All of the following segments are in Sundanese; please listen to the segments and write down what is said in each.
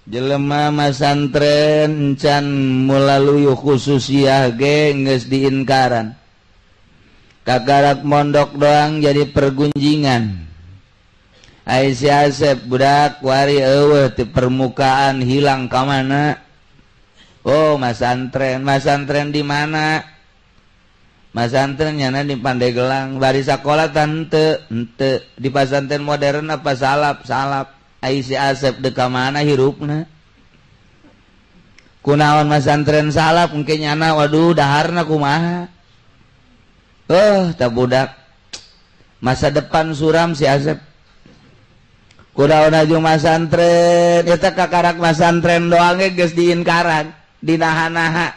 Jelema masantren encan melalui khususiyah ge geus diinkaran. Kakarak mondok doang jadi pergunjingan. Ai si Asep budak wari eueuh ti permukaan hilang ka mana? Oh, masantren, masantren di mana? Masantren nyana di Pandeglang, bari sakola tante, henteu di pasantren modern apa salap, salap. Ai si Asep deuk ka mana hirupna? Kunaon masantren salap engke nyana waduh daharna kumaha? Oh, tah budak. Masa depan suram si Asep. Kunaon aju masantren, eta kakarak masantren doang ge geus diinkaran, dinaha-naha.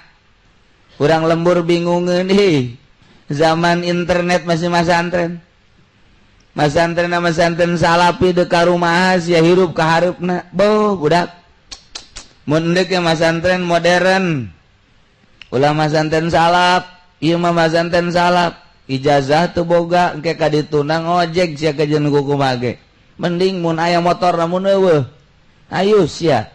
Urang lembur bingungeun ih. Zaman internet masih masantren. Masantren masantren salapi deuk ka rumah sia hirup ka hareupna. Boh budak. Mun deuk masantren modern. Ulah masantren salap, ieu mah masantren salap. Ijazah teu boga engke ka dituna ngojek sia ka jeung kumaha ge. Mending mun aya motor lamun eueuh. Ayo sia.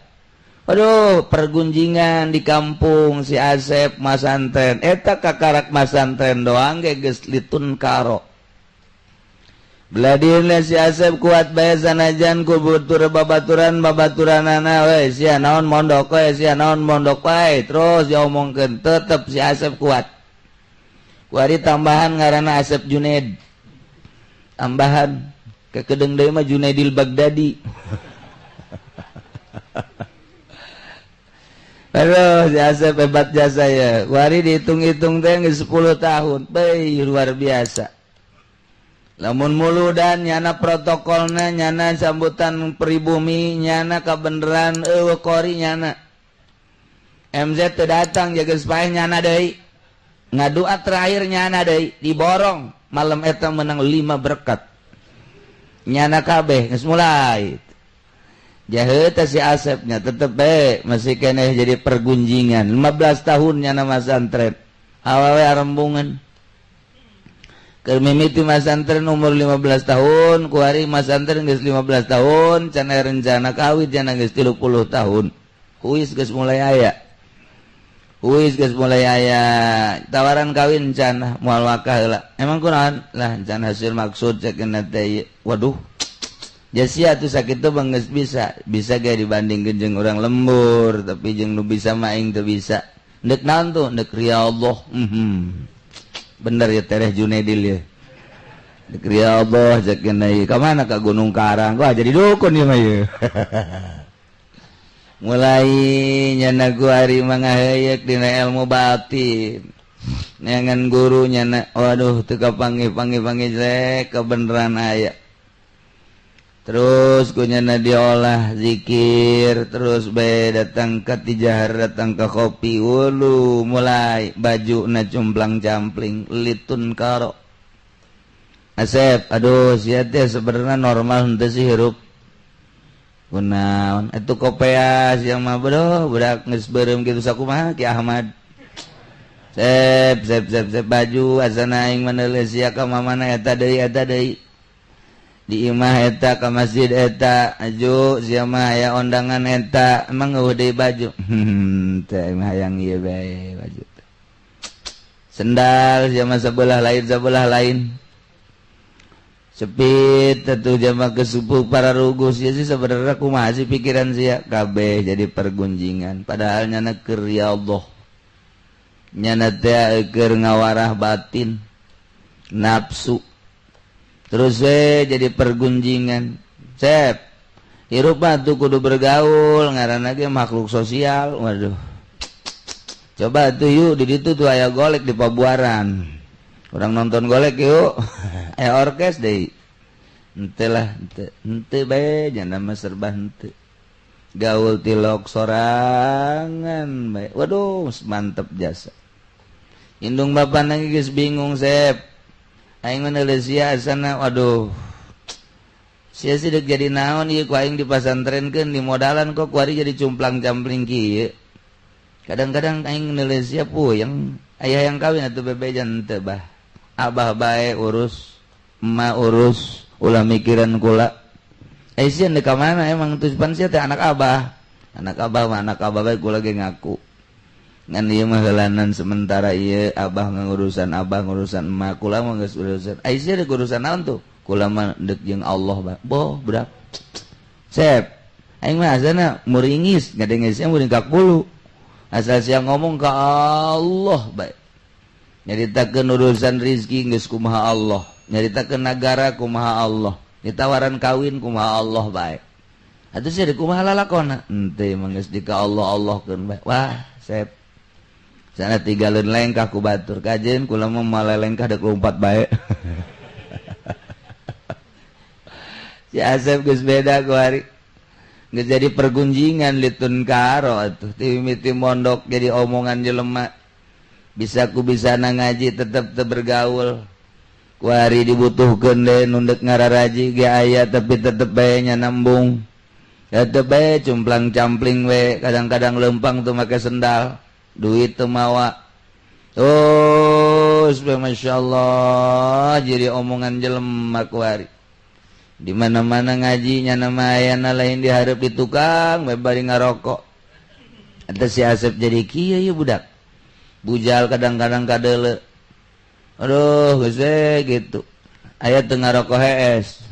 Aduh, pergunjingan di kampung si Asep masantren. Eta kakarak masantren doang ge geus litun karo. Beladina si Asep kuat bae sanajan ku butur babaturan babaturanana we sia naon mondok we sia naon mondok wae terus diomongkeun tetep si Asep kuat. Kuari tambahan ngaranna Asep Junaid. Tambahan kekedeung deui mah Junaidil Baghdadi. Aduh, si Asep hebat jasa ya. Kuari dihitung-hitung teh geus 10 tahun. Beuh, luar biasa. Lamun muludan nyana protokolna nyana sambutan pribumi nyana kabeneran eueuh kori nyana. MZ teu datang jaga paeh nyana deui. Ngadua terakhir nyana deui diborong malam eta menang 5 berkat. Nyana kabeh geus mulai. Jaheut teh si Asepnya tetep bae masih keneh jadi pergunjingan. 15 tahun nyana masantren. Awewe arembungan. Mimiti masantren umur 15 tahun, kuari masantren geus 15 tahun, can aya rencana kawin can geus 30 tahun. Huis geus mulai aya. Huis geus mulai aya. Tawaran kawin can moal wakah heula. Emang kunaon? Lah can hasil maksud cekeun teh. Waduh. Jasia tuh sakitu bang geus bisa. Bisa ge dibandingkeun jeung urang lembur, tapi jeung nu bisa mah aing teu bisa. Ndek naon tuh? Ndek ria Allah. Bener ya Tereh Junaidil ya. Dek ya Allah cekeun deui. Ka mana ka Gunung Karang? Wah jadi dukun ieu mah ieu. Mulai nyana ku ari mangaheuyeuk dina ilmu batin. Neangan guru nyana waduh teu kapanggih-panggih-panggih jelek kebeneran aya. Terus ku nyana diolah zikir, terus bae datang ka tijahar, datang ka kopi, wulu mulai baju na cumplang-campling litun karo. Asep, aduh sia teh sebenarnya normal henteu sih hirup. Kunaon atuh kopea sia mah bodoh budak geus beureum kitu sakumaha Ki Ahmad. Sep sep sep sep baju asana aing maneuleuh sia ka mamana eta deui eta deui. Di imah eta ka masjid eta aju sia mah aya ondangan eta emang eueuh deui baju. Teh mah hayang ieu bae baju. Sendal sia mah sebelah lain. Sepit atuh jama kesupu para ruguh sia sih sebenarnya kumaha sih pikiran sia kabeh jadi pergunjingan padahal nyana keur ya Allah. Nyana teh keur ngawarah batin nafsu. Terus jadi pergunjingan. Sep. Hirup mah tuh kudu bergaul ngaranna ge makhluk sosial. Waduh. Coba tuh yuk di ditu tuh aya golek di Pabuaran. Urang nonton golek yuk. Aya orkes deui. Henteu lah, henteu. Henteu bae jana mah serba henteu. Gaul tilok sorangan bae. Waduh, mantep jasa. Indung bapana geus bingung, Sep. Aing menulis sia asana waduh. Sia sih deuk jadi naon ieu ku aing dipasantrenkeun di modalan kok kuari jadi cumplang-campling kieu. Kadang-kadang aing nulis sia puyeng, aya yang kawin atuh bebejan teu bah. Abah bae urus, emak urus, ulah mikiran kula. Sia deuk ka mana emang tuh pan sia teh anak abah. Anak abah mah anak abah bae kula ge ngaku. Ngan ieu mah heulanan sementara ieu abah ngurusan abah ngurusan emak kula mah geus urusan. Ai sia deuk urusan naon tuh? Kula mah deuk jeung Allah bae. Boh budak. Sep. Aing mah asana muringis ngadenge sia muring ka kulu. Asal sia ngomong ka Allah bae. Nyaritakeun urusan rizki geus kumaha Allah. Nyaritakeun nagara kumaha Allah. Ditawaran kawin kumaha Allah bae. Atuh sia kumaha lalakona? Henteu mah geus di ka Allah Allahkeun bae. Wah, sep. Sana tinggalin lengkah ku batur kajen kula mah malelengkah deuk lompat bae. Si Asep geus beda ku hari. Geus jadi pergunjingan litun karo atuh ti mimiti mondok jadi omongan jelema. Bisa ku bisa ngaji tetep teu bergaul. Ku hari dibutuhkeun deui nu deuk ngararaji ge aya tapi tetep bae nya nambung. Tetep bae cumplang-campling we, kadang-kadang lempang teu make sendal. Duit teu mawa. Terus masyaallah jadi omongan jelema ku hari. Di mana-mana ngaji nyana mah ayana lain dihareup di tukang we bari ngarokok. Eta si Asep jadi kieu ieu budak. Bujal kadang-kadang kadeuleu. Aduh geus we gitu. Aya teu ngarokok hees.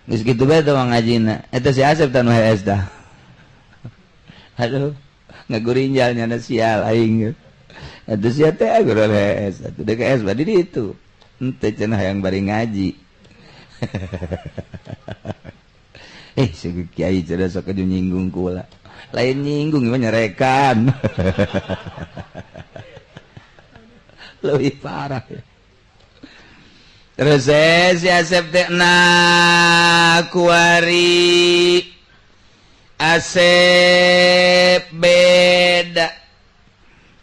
Geus kitu bae teh ngajina. Eta si Asep teh nu hees dah. Aduh. Ngagurinjal nyana sial aing. Atuh sia teh gurul hees. Atuh deuk hees bari di ditu. Henteu cenah hayang bari ngaji. Si kiai cenah sok aju nyinggung kula. Lain nyinggung mah nyerekan. Leuwih parah. Terus si Asep teh na kuari Asep beda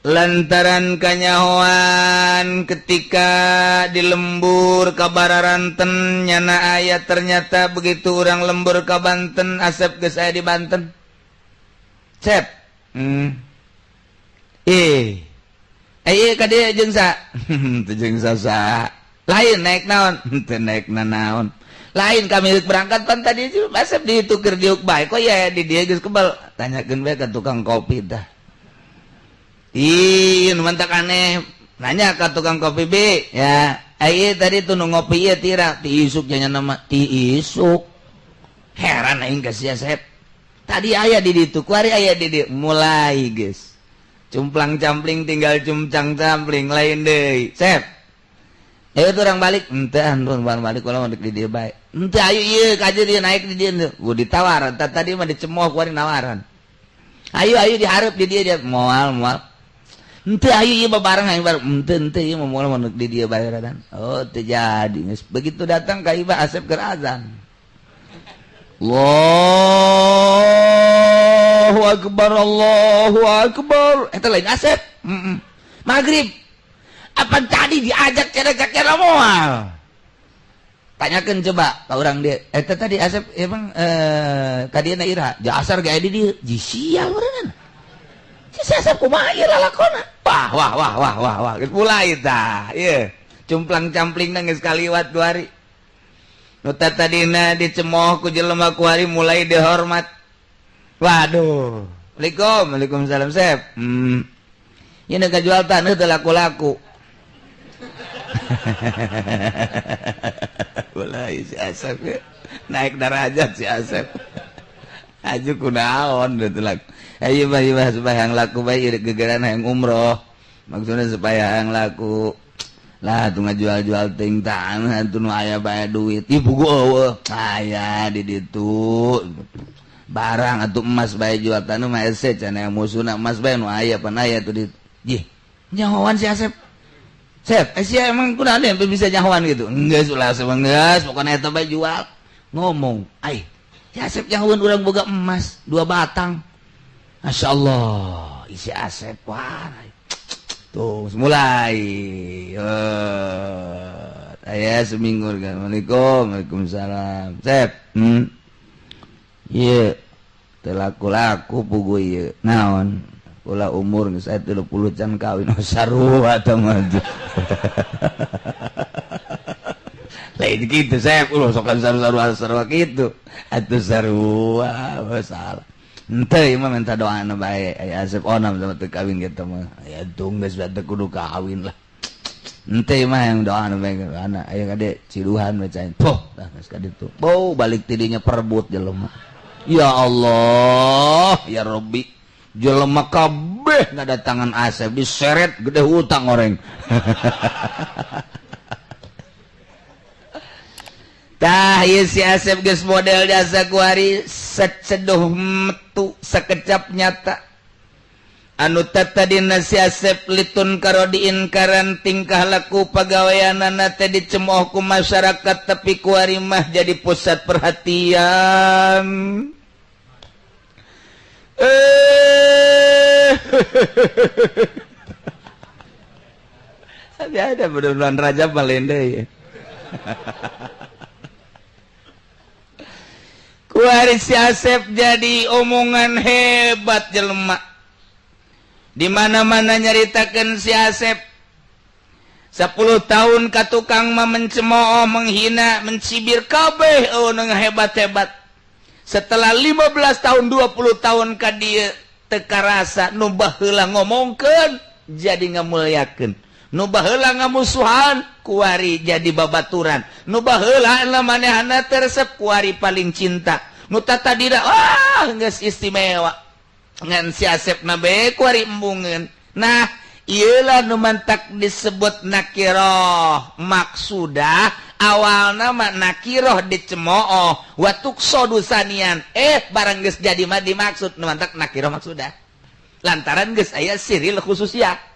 lantaran kanyahoan ketika di lembur ka Bararanten nyana aya ternyata begitu urang lembur ka Banten Asep geus aya di Banten. Cep. Eh ka dieu jeung sa? Teu jeung sa. Lain naik naon? Teu naik nanaon. Lain kami berangkat pan tadi Asep ditukar diuk bae kok ya di dia geus kebal. Tanyakeun bae ka tukang kopi tah. Ih, nu mantak aneh. Nanya ka tukang kopi B, ya. Ai tadi tuh nu ngopi ieu tira ti isuk nya nama ti isuk. Heran aing ka sia Sep. Tadi aya di ditu, kuari aya di dieu. Mulai geus. Cumplang-campling tinggal cumcang-campling lain deui. Sep. Ayo tuh orang balik, ente anton balik kalau mau di dia baik. Ente ayo iya kaje dia naik di dia, gua ditawar. Tadi mah dicemooh kuari nawaran. Ayo ayo diharap di dia dia moal moal. Ente ayo iya bareng ayo bareng. Ente ente iya moal mau di dia bayaran. Oh terjadi. Begitu datang ka Iba Asep keur azan. Allahu akbar, Allahu akbar. Eta lain Asep. Maghrib. Apa tadi diajak cerek-cerek moal? Tanyakan coba ke orang dia. Eta tadi Asep emang kadieu ira jasar ge di dieu. Ji sial meureunana. Si Asep kumaha ieu lalakona? Wah wah wah wah wah wah. Geus mulai tah. Ieu cumplang-campling geus kaliwat dua hari. Nu tadina dicemooh ku jelema ku hari mulai dihormat. Waduh. Waalaikum, waalaikumsalam Sep. Ieu nu kajual taneuh teu laku-laku. Mulai si Asep ya. Naik derajat si Asep. Aju kunaon gitu laku. Ayo bah supaya yang laku bae gegeran hayang umroh. Maksudnya supaya yang laku. Lah tuh ngajual-jual ting tanah tuh nu aya bae duit. Ih pugu eueuh. Aya di ditu. Barang atuh emas bae jual tanah mah hese cenah musuhna emas bae nu aya pan aya tuh di. Jih, nyahoan si Asep. Sep, sia emang kunaon yang bisa nyahoan gitu? Enggeus ulah Asep enggeus, pokona eta bae jual. Ngomong, ai, si Asep nyahoan urang boga emas 2 batang. Masyaallah, isi Asep wah. Tuh, mulai. Aya seminggu kan. Assalamualaikum, waalaikumsalam. Sep, Ieu teu laku-laku pugu ieu. Naon? Kula umur geus aya 30 can kawin sarua tah mah. Lain kitu Sep, ulah sok sarua-sarua kitu. Atuh sarua salah. Henteu ieu mah minta doana bae aya Asep Onam sama teu kawin kitu mah. Aya tung geus teu kudu kawin lah. Henteu mah yang doana bae anak aya kade ciduhan bacain. Poh tah geus ka ditu. Bau balik tidinya perebut jelema. Ya Allah, ya Rabbi. Jelema kabeh ngadatangan Asep diseret gede hutang oreng. Tah ieu si Asep geus model jasa kuari seceduh metu sekecap nyata. Anu tatadina si Asep litun karodiin karan tingkah laku pagaweanana teh dicemooh ku masyarakat tapi kuari mah jadi pusat perhatian. Tapi ada bulan Rajab malende ya. Kuari si Asep jadi omongan hebat jelema. Di mana-mana nyaritakeun si Asep. 10 tahun ka tukang mah mencemooh, menghina, mencibir kabeh nu hebat-hebat. Setelah 15 tahun, 20 tahun ka dieu teu karasa nu baheula ngomongkeun jadi ngamulyakeun. Nu baheula ngamusuhan kuari jadi babaturan. Nu baheula manehana teresep kuari paling cinta. Nu tatadina wah geus istimewa. Ngan si Asep na bae kuari embungeun. Nah, ieu lah nu mantak disebut nakiroh. Maksudah awalna mah nakiroh dicemooh wa tuqsadu sanian. Barang geus jadi mah dimaksud nu mantak nakiroh maksudah. Lantaran geus aya siril khususiyah.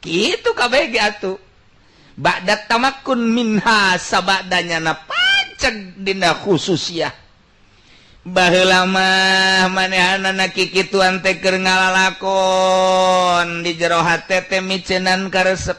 Gitu kabeh ge atuh. Ba'da tamakkun minha sabadanya na panceg dina khususiyah. Baheula mah manehanana kikituan teh keur ngalalakon di jero hate teh miceunan karesep.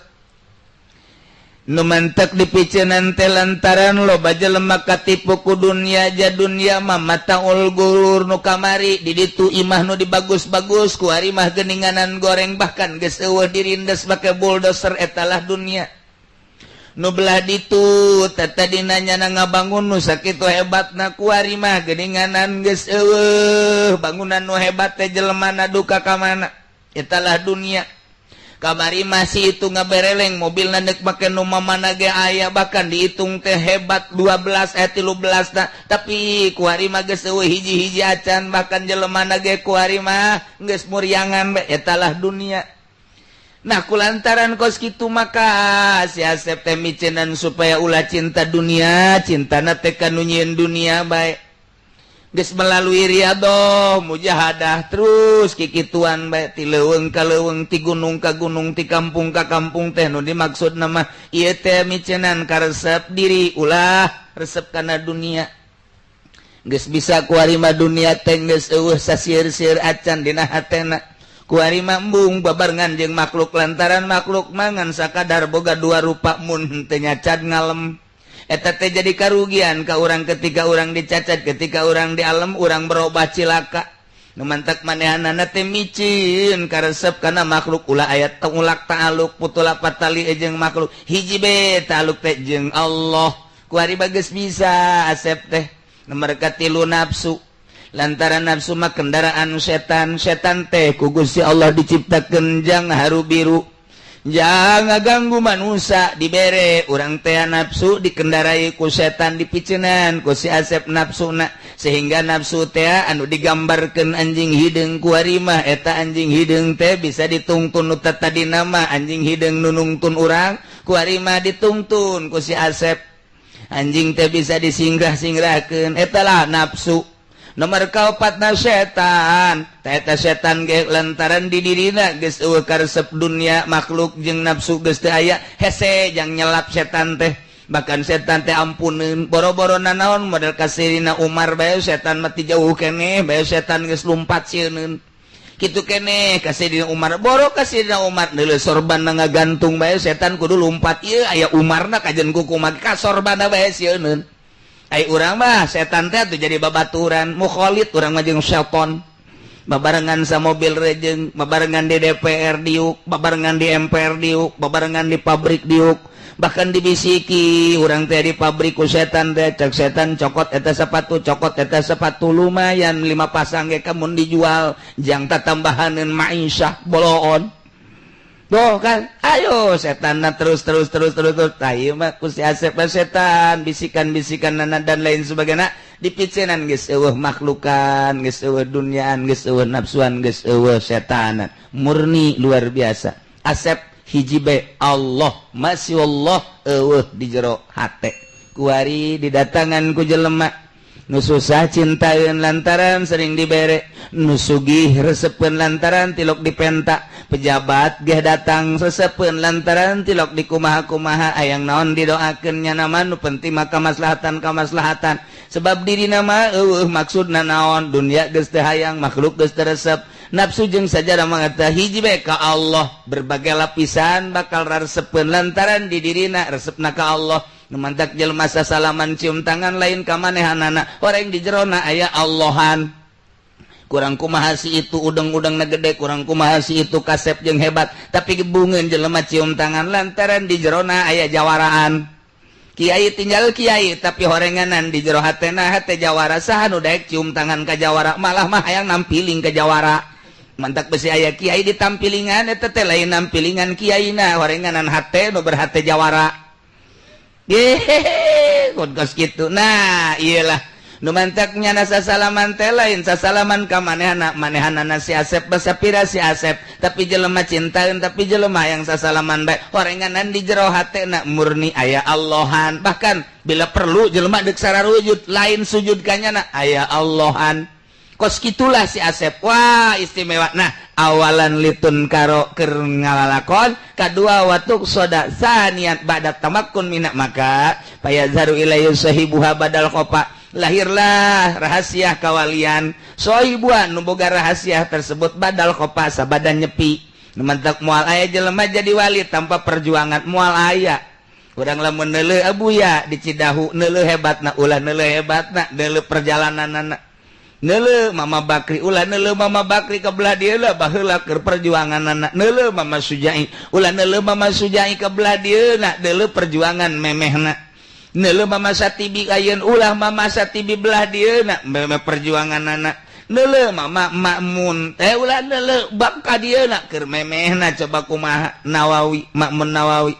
Nu mantek dipiceunan teh lantaran loba jelema katipu ku dunya ja dunya mah mataul gurur nu kamari di ditu imah nu dibagus-bagus ku ari mah geuninganan goreng bahkan geus eueuh dirindes make bulldozer etalah dunia. Nu belah ditu tatadina nyana ngabangun nu sakitu hebatna ku ari mah geuninganan geus eueuh bangunan nu hebat teh jelemana duka ka mana etalah dunia. Kamari masih itu ngabereleng mobil nandek make nu mamana ge aya bahkan dihitung teh hebat 12 13 nah tapi ku ari mah geus eueuh hiji-hiji acan bahkan jelemana ge ku ari mah geus muriangan bae etalah dunia. Nah kulantaran kos kitu maka si Asep teh miceunan supaya ulah cinta dunia, cintana teh ka nu nyieun dunia bae. Geus melalui riadoh, mujahadah terus kikituan bae ti leuweung ka leuweung, ti gunung ka gunung, ti kampung ka kampung teh nu dimaksud nama ieu teh miceunan karesep diri ulah resep kana dunia. Geus bisa kuari mah dunia teh geus eueuh sasieur-sieur acan dina hatena. Kuari mah embung babarengan jeung makhluk lantaran makhluk mangan sakadar boga dua rupa mun teu nyacad ngalem. Eta teh jadi karugian ka urang ketika urang dicacat, ketika urang dialem urang berubah cilaka. Nu mantak manehanana teh micin karesep kana makhluk ulah aya tengulak ta'aluk putula patali jeung makhluk hiji be ta'aluk teh jeung Allah. Kuari bageus bisa Asep teh nomor katilu nafsu. Lantaran nafsu mah kendaraan setan, setan teh ku Gusti Allah diciptakeun jang haru biru. Jangan ganggu manusia dibere urang teh nafsu dikendarai ku setan dipicenan ku si Asep nafsuna sehingga nafsu teh anu digambarkeun anjing hideung ku ari mah eta anjing hideung teh bisa ditungtun nu tadina mah anjing hideung nu nungtun urang ku ari mah ditungtun ku si Asep anjing teh bisa disingrah-singrahkeun eta lah nafsu. Nomor kaopatna setan, eta setan ge lantaran di dirina geus eueuh karesep dunia makhluk jeung nafsu geus teu aya hese jang nyelap setan teh bahkan setan teh ampuneun boro-boro nanaon model kasirina Umar bae setan mah ti jauh keneh bae setan geus lumpat sieuneun kitu keneh kasirina Umar boro kasirina Umar deuleu sorban ngagantung bae setan kudu lumpat ieu aya Umarna kajen kukumaha ka sorbanna bae sieuneun. Ai urang mah setan teh atuh jadi babaturan mukhalid urang mah jeung setan babarengan sa mobil rejeng babarengan di DPR diuk babarengan di MPR diuk babarengan di pabrik diuk Bahkan dibisiki urang teh di pabrik ku setan teh, cek setan cokot eta sepatu, cokot eta sepatu, lumayan 5 pasang ge kamun dijual jang tatambahaneun maisyah boloon. Tuh kan, ayo setan terus terus terus terus terus. Tah ieu mah ku si Asep setan bisikan-bisikan dan lain sebagainya dipicenan geus eueuh makhlukan, geus eueuh duniaan, geus eueuh nafsuan, geus eueuh setanan. Murni luar biasa. Asep hiji bae Allah, masih Allah eueuh di jero hate. Kuari didatangan ku jelema nu susah cintaeun lantaran sering dibere, nu sugih resepeun lantaran tilok dipenta, pejabat geh datang resepeun lantaran tilok dikumaha-kumaha, ayang naon didoakeun nya nama nu penting mah kamaslahatan-kamaslahatan. Sebab dirina mah eueuh maksudna naon, dunia geus teu hayang, makhluk geus teu resep, nafsu jeung sajarah mah teh hiji bae ka Allah, berbagai lapisan bakal resepeun lantaran di dirina resepna ka Allah. Mantak jelema sasalaman cium tangan lain ka manehanana, orang di jerona aya Allahan. Kurang kumaha si itu udeng-udengna gede, kurang kumaha si itu kasep jeung hebat, tapi gebungeun jelema cium tangan lantaran di jerona aya jawaraan. Kiai tinggal kiai tapi horenganan di jero hatena hate jawara, saha nu daek cium tangan ka jawara, malah mah hayang nampiling ka jawara. Mantak besi aya kiai ditampilingan eta teh lain nampilingan kiaina, horenganan hate nu berhate jawara. Hehehe, kos gitu. Nah, iyalah. Nu mantaknya nasa salaman teh lain sasalaman ka manehana, manehanana si Asep basapira si Asep, tapi jelema cintaeun, tapi jelema yang sasalaman bae. Horenganan di jero hatena murni aya Allahan. Bahkan bila perlu jelema deuk sararujud, lain sujud ka nyana aya Allahan. Kos kitulah si Asep. Wah, istimewa. Nah, awalan litun karo keur ngalalakon, kadua watuk soda saniat ba'da tamakkun minak, maka payazharu ilayhi sahibuha badal khofa, lahirlah rahasia kawalian sahibuha nu boga rahasia tersebut badal khofa sabadan nyepi. Nu mantak moal aya jelema jadi wali tanpa perjuangan, moal aya. Urang lamun neuleuh abuya di Cidahu neuleuh hebatna, ulah neuleuh hebatna, neuleuh perjalananana. Neuleuh Mama Bakri, ulah neuleuh Mama Bakri ka belah dieu lah baheula keur perjuanganana. Neuleuh Mama Sujai, ulah neuleuh Mama Sujai ka belah dieu na deuleuh perjuangan memehna. Neuleuh Mama Satibi ayeun, ulah Mama Satibi belah dieu na memeh perjuanganana. Neuleuh Mama Makmun teh ulah neuleuh bab ka dieu na keur memehna, coba kumaha Nawawi, Makmun Nawawi.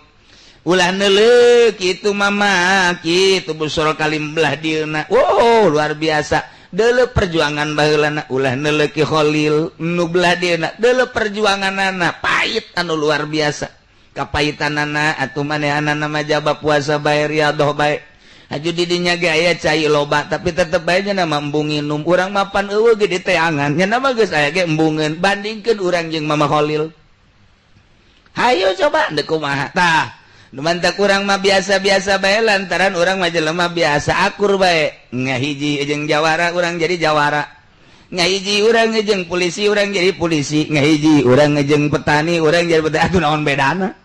Ulah neuleuh kitu Mama, kitu busur kalim belah dieu na. Wow, luar biasa. Deuleuh perjuangan baheulana, ulah neuleuh Ki Khalil nu belah dieuna, deuleuh perjuanganana pahit anu luar biasa. Kapahitanana atuh manehanana mah jaba puasa bae riadoh bae. Aju di dinya ge aya cai loba tapi tetep bae nya mah embung nginum. Urang mapan eueuh ge diteangan, nya mah geus aya ge embungeun. Bandingkeun urang jeung Mama Khalil. Hayu coba deuk kumaha tah. Mantak urang mah biasa-biasa bae lantaran urang mah jelema biasa akur bae. Ngahiji jeung jawara urang jadi jawara. Ngahiji urang jeung polisi urang jadi polisi. Ngahiji urang jeung petani urang jadi petani. Atuh naon bedana?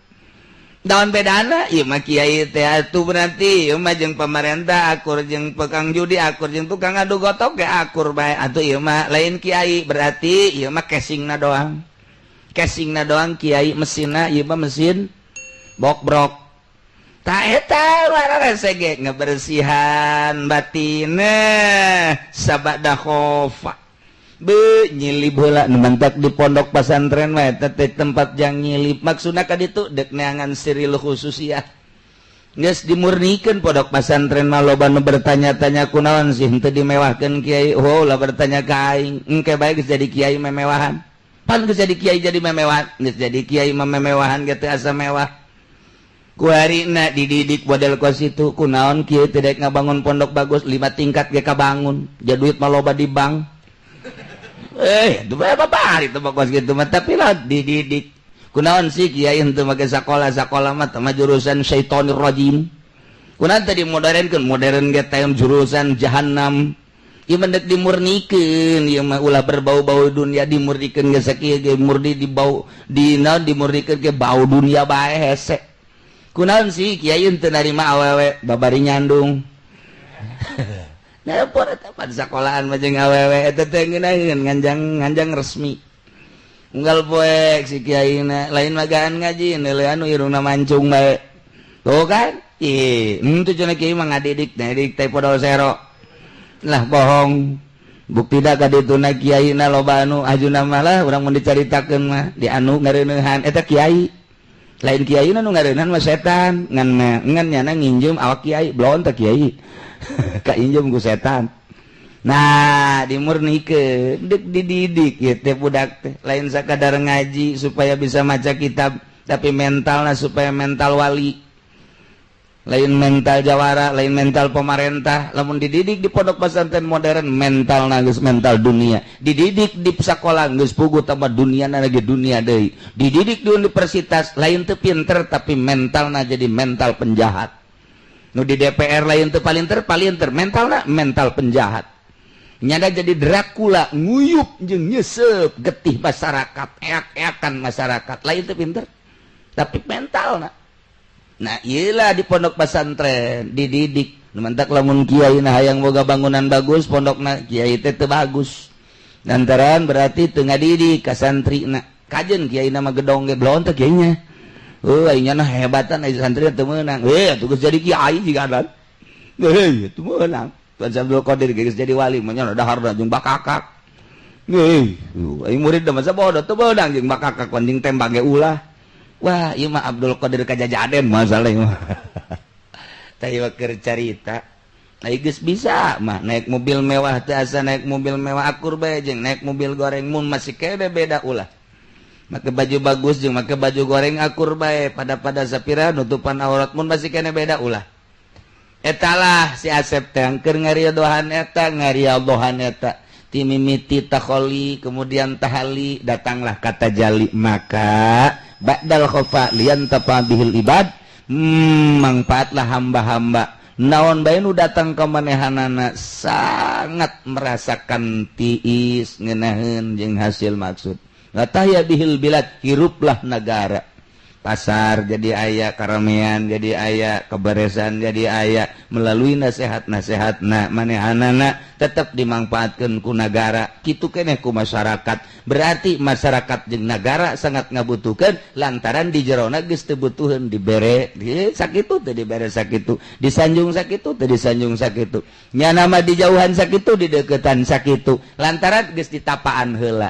Naon bedana? Ieu mah kiai teh atuh berarti ieu mah jeung pamarentah akur, jeung tukang judi akur, jeung tukang adu gotok ge akur bae. Atuh ieu mah lain kiai berarti ieu mah casingna doang. Casingna doang kiai, mesinna ieu mah mesin bokbrok. Ta eta rese ge ngebersihan batine sabada khofa. Be nyilib heula nu mantak di pondok pesantren mah eta teh tempat jang nyilib. Maksudna ka ditu deuk neangan siril khususiyah. Geus dimurnikeun pondok pesantren mah loba nu bertanya-tanya kunaon sih henteu dimewahkeun kiai. Oh, ulah bertanya ka aing. Engke bae geus jadi kiai memewahan. Pan geus jadi kiai jadi memewahan, geus jadi kiai mah memewahan ge teu asa mewah. Kuarina dididik model kos itu kunaon kieu teh daek ngabangun pondok bagus 5 tingkat ge kabangun, ja duit mah loba di bank. Itu berapa hari itu mah kos kitu mah, tapi lah dididik. Kunaon sih kiai henteu make sakola, sakola mah teh jurusan syaitonir rajim. Kunaon teh dimodernkeun, modern ge teh jurusan jahanam. Ieu mah deuk dimurnikeun, ieu mah ulah berbau-bau dunia, dimurnikeun ge sakieu ge murni dibau di naon dimurnikeun ge bau dunia bae hese. Kunaon sih kiai henteu narima awewe babari nyandung. Nah, por eta pan sakolahan mah jeung awewe eta teh ngeunaheun nganjang resmi. Unggal poek si kiai na lain magaan ngaji neuleuh anu irungna mancung bae. Tuh kan? Ih, itu cenah kiai mah ngadidik, ngadidik teh podol sero. Lah bohong. Bukti da ka dituna kiai na loba anu ajuna mah lah urang mun dicaritakeun mah di anu ngareuneuhan eta kiai. Lain kiai nu ngareuneuhan mah setan, ngan ngan nyana nginjem awak kiai, belon teh kiai. Kainjem ku setan. Nah, dimurnikeun, deuk dididik ieu teh budak teh, lain sakadar ngaji supaya bisa maca kitab, tapi mentalna supaya mental wali. Lain mental jawara, lain mental pemerintah. Lamun dididik di pondok pesantren modern, mental geus mental dunia. Dididik di sekolah geus puguh tambah dunia lagi dunia deui. Dididik di universitas lain teu pinter tapi mentalna jadi mental penjahat. Nu di DPR lain teu palinter mentalna mental penjahat. Nyada jadi Dracula nguyup jeung nyesep getih masyarakat, eak-eakan masyarakat. Lain teu pinter tapi mentalna. Nah, iyalah di pondok pesantren dididik. Mantak lamun kiai nah hayang boga bangunan bagus, pondokna kiai teh teu bagus. Lantaran berarti teu ngadidik ka santrina. Kajen kiai na mah gedong ge belon teh kiainya. Heuh, aing nya hebatan ai santri teu meunang. Heuh, atuh geus jadi kiai jiga dan. Heuh, teu meunang. Tuan Abdul Qadir geus jadi wali mah nya daharna jeung bakakak. Heuh, aing murid mah sabodo teu meunang jeung bakakak anjing tembak ge ulah. Wah, ieu mah Abdul Qadir kajajaden masalah ieu mah. Tah ieu keur carita. Ai geus bisa mah naik mobil mewah teh asa naik mobil mewah akur bae jeung naik mobil goreng mun masih kene beda ulah. Make baju bagus jeung make baju goreng akur bae pada-pada sapira nutupan aurat mun masih kene beda ulah. Etalah si Asep teh keur ngaridohan eta ngarialdohan eta. Timimiti takholi kemudian tahali datanglah kata jali maka ba'dal khofa liantafa bihil ibad, mangfaatlah hamba-hamba naon bae nu datang ka manehanana sangat merasakan tiis ngeunaheun jeung hasil maksud. Latahya bihil bilad, hiruplah negara, pasar jadi aya, karamean jadi aya, keberesan jadi aya melalui nasihat-nasihatna manehanana tetap dimanfaatkan ku nagara kitu keneh ku masyarakat. Berarti masyarakat jeung nagara sangat ngabutuhkeun lantaran di jerona geus teu butuheun dibere sakitu teu dibere sakitu, disanjung sakitu teu disanjung sakitu, nyana mah dijauhan sakitu dideukeutan sakitu lantaran geus ditapaan heula.